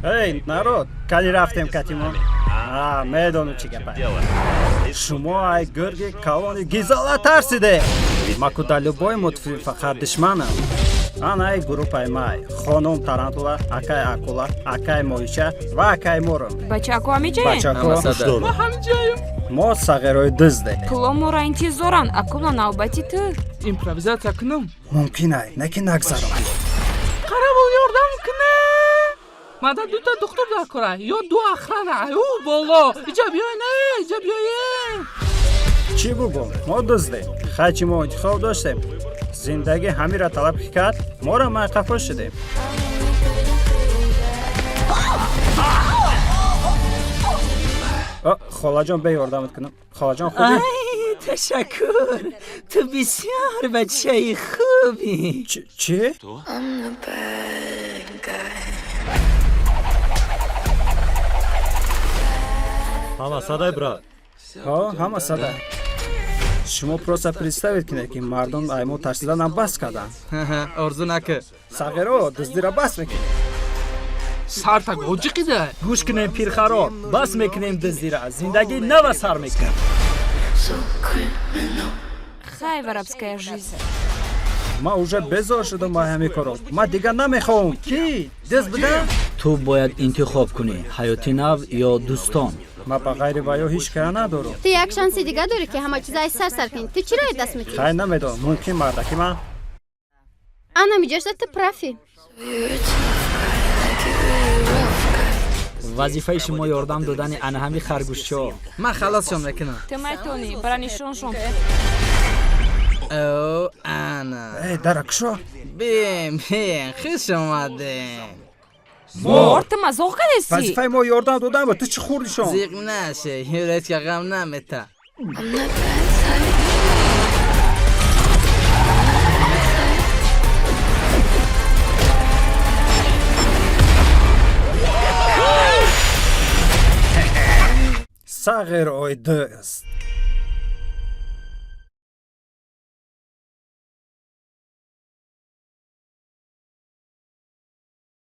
Эй, народ, кали рафтем катимон? А, медонам чӣ гапа. Шумо ай гурги калони гизола тарсиде. Ма ку дар любой мультфилм фақат душманам. Ана ай группаи май. Хонум Тарантула, акай Акула, акай Моҳича ва акай Мором. Бачако ҳамиҷаем? Бачако, мо сағирои дузде. Пуло моро интизоранд. Акула, навбати ту. Импровизатсия кунам? Мумкин ай, не ки нагзарон. Қаравул, ёрдам куна! Мада дута духтур дар кора ё ду охрана. Ӯ боло, иҷа биёен, иҷа биёен. Чӣ бугум? Мо дуздем. Хай, чӣ мо интихоб доштем? Зиндагӣ ҳамира талаб ки кард, моро майқафо шудем. О, холаҷон, бе ёрдамат кунам. Холаҷон, хубӣ? Ай, ташаккур, ту бисёр бачаи хубӣ. Чӣ? Ҳама садай, брат? Ҳо, ҳама сада. Шумо просто представить кунед, ки мардум ай мо тарсиданам бас карданд. Орзу накӣ. Сағиро, дуздиро бас мекунед. Сарта гоҷиқида. Гӯш кунем, пирхаро, бас мекунем дуздира, зиндагӣ нава сар мекунем. Хай, воровская жизнь. Ман уже безор шудам аз ҳамин коро. Ман дигар намехоҳам. Кӣ дузд будам? Ту бояд интихоб кунӣ: ҳаёти нав ё дӯстон. Ман ба ғайри ваё ҳеҷ кара надорам. Ту як шанси дига дорӣ, ки ҳама чиза аз сар сар кунӣ. Ту чиро даст метиҳӣ? Хай, намедонам, мумкин мардаки ман. Ана миҷашда ту прав ӣ. Вазифаи шумо ёрдам додани ана ҳами харгӯшчо. Ман халосшон мекунам. Ту метонӣ, бара нишоншон. О, ана. Эй, дара кушо. Бем, бем, хуш омадем. Мор, ту мазоқ кардеси? Вазифаи мо ёрдам додан буд, ту чӣ хӯрдишон? Зиқ наше, юречка ғам намета. Сағир ой дӯст.